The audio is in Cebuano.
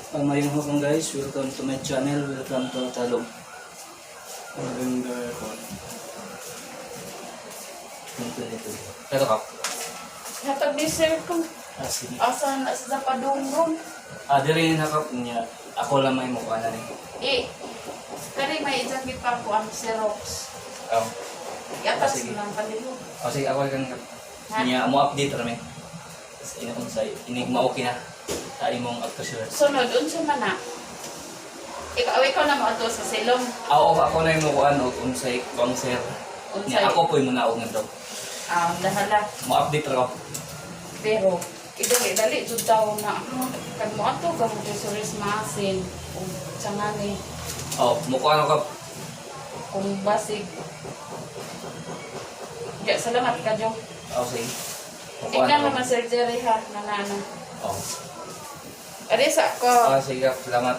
Mayong hapon, guys, welcome to my channel, welcome to Talong. Maganda ko. Nito. Pero ka. Hatag ni sir ko. Ah, sige. Asa na sa padungrong. Ah, diri na kap niya. Ako lang may mukha na ni. Eh, kani may isang gipa ko ang Xerox. Oh. Iatas Sige. lang kanilo. Oh, sige, ako lang kap. Ha? Niya mo update ra mi. Sa ina kung sa inig ma-okay na sa imong actual. Sunod, unsa man na? Ikaw na mo ato sa silong. Ah, oo, ako na yung mukuan og unsay kung sir. Unsay? Niya ako po'y munaog ngadto. Ah, dahala. Mo update ra ko. Pero, idali dali jud daw na. Kag mo ato ka mo sa maasin ug sangani Oh, mukuan ako. Kung basig. Ya, salamat ka, Jo. Oh, sige. Mukuan Tignan ako. mo man Sir Jerry ha, nanana. Oh. Ari sa ko. Ah, sige, kap. Salamat.